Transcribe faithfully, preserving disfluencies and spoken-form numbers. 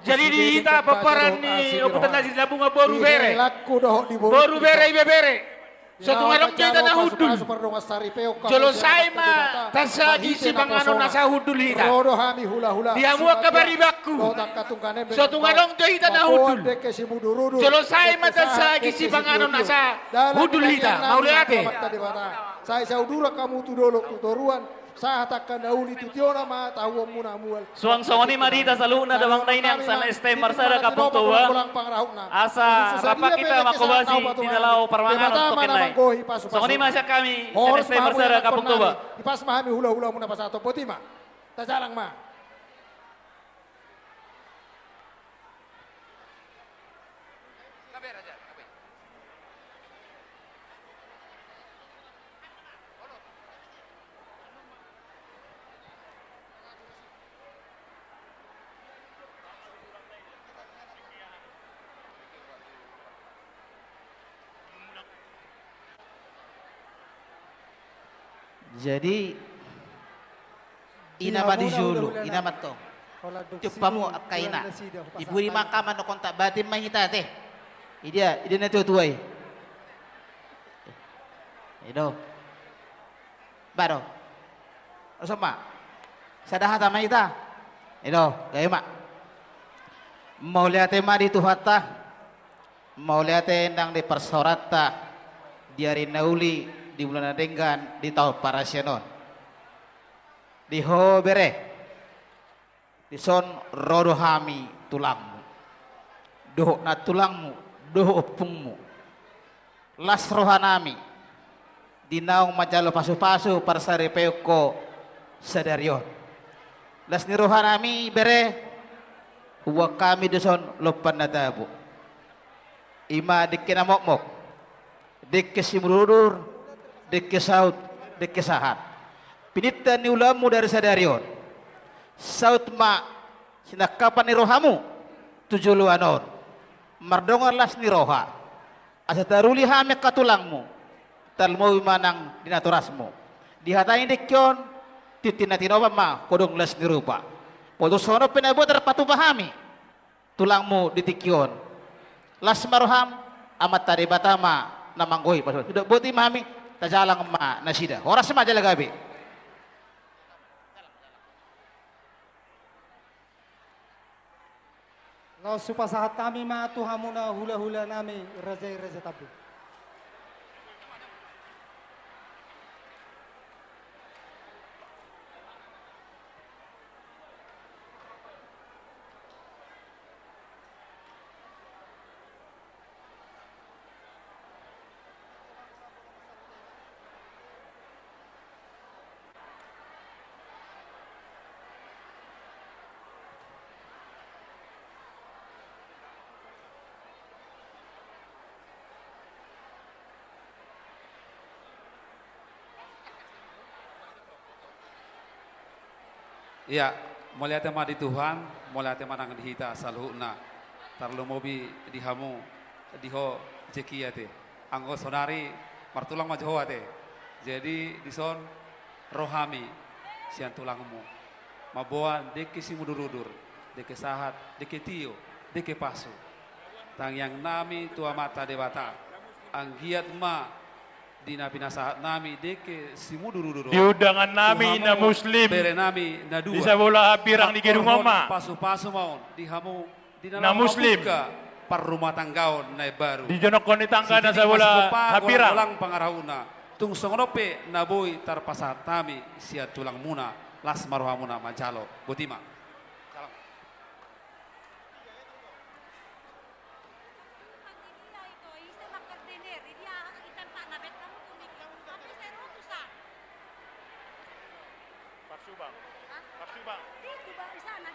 Jadi di hita pomparan ni Ompunta na Sitinambungan, boru, bere, boru, bere, ibebere, so tung adong do hita na hundul. Jolo sai ma tasahat sipanganon asa hundul hita. Di hamu angka paribanku, so tung adong do hita na hundul. Jolo sai ma tasahat sipanganon asa hundul hita. Mauliate. Sai sauduran hamu tu dolok tu toruan. Sahat angka na uli tu tiona ma tahuonmuna mual. Suang songon i ma di hita saluhutna damang dainang, sian S T M Marsada Kampung Toba. Asa rap hita mangkobasi di na laho parumaenhon tokinna i. Songon i ma sian hami sian S T M Marsada Kampung Toba. Ipas ma hami hulahulamuna pasahathon, boti ma. Tajalang ma. Jadi ina ma di jolo, ina ma tong. Tiop hamu angka ina. Di pudi ma angka mandokhon, bahen ma hita ate. Idia, idia na tuatua i. I do. Ba do. Asa ma. Sada hata ma hita. I do, gabe ma. Mauliate ma di Tuhanta. Mauliate nang di parsaoranta di ari na uli, di bulan na denggan, di taon parasian on. Di ho bere, dison ro do hami tulangmu dohot nantulangmu dohot ompungmu. Las rohanami di naung manjalo pasupasu parsaripeon ho sadari on. Las ni rohanami bere, huboan hami dison lompan na tabo. I ma dengke na mokmok, dengke simudurudur, dengke saut, dengke sahat. Pinangido ni ulaonmu di ari sadari on, saut ma sinangkapan ni rohamu tu joloan on. Mardongan las ni roha, asa taruli hami angka tulangmu, tarlumobi ma nang di natorasmu. Di hata ni dengke on, tintin na tinopa ma godang las ni rupa. Botul songon on pe na boi tarpatupa hami tulangmu di tingki on. Las ma roham, Amanta Debata ma na manggohi. Sude, boti ma hami, tajalang ma nasida. Horas ma jala gabe. Laos hupasahat hami ma tu hamuna hulahulanami, raja i Raja Tambun. Ia, mauliate ma di Tuhan, mauliate ma nang di hita saluhutna, tarlumobi di hamu, di ho Jeki ate. Anggo saonari martulang ma jo ho ate. Jadi dison ro hami sian tulangmu, mamboan dengke simudurudur, dengke sahat, dengke tio, dengke pasu. Tangiangnami tu Amanta Debata, anggiat ma di na pinasahatnami dengke simudurudur on, di undangannami na Muslim, berenami na dua, di sabola hambirang di gedung on ma. Pasupasu ma on di hamu di na Muslim, mambuka parrumatanggaon na imbaru. Di jonokhon ni tangga na sabola hambirang. Golang pangarahutna, tung songon on pe na boi tarpasahat hami sian tulangmuna. Las ma rohamuna manjalo. Boti ma. Parsubang. Hah? Parsubang. Itu, Bang, di sana.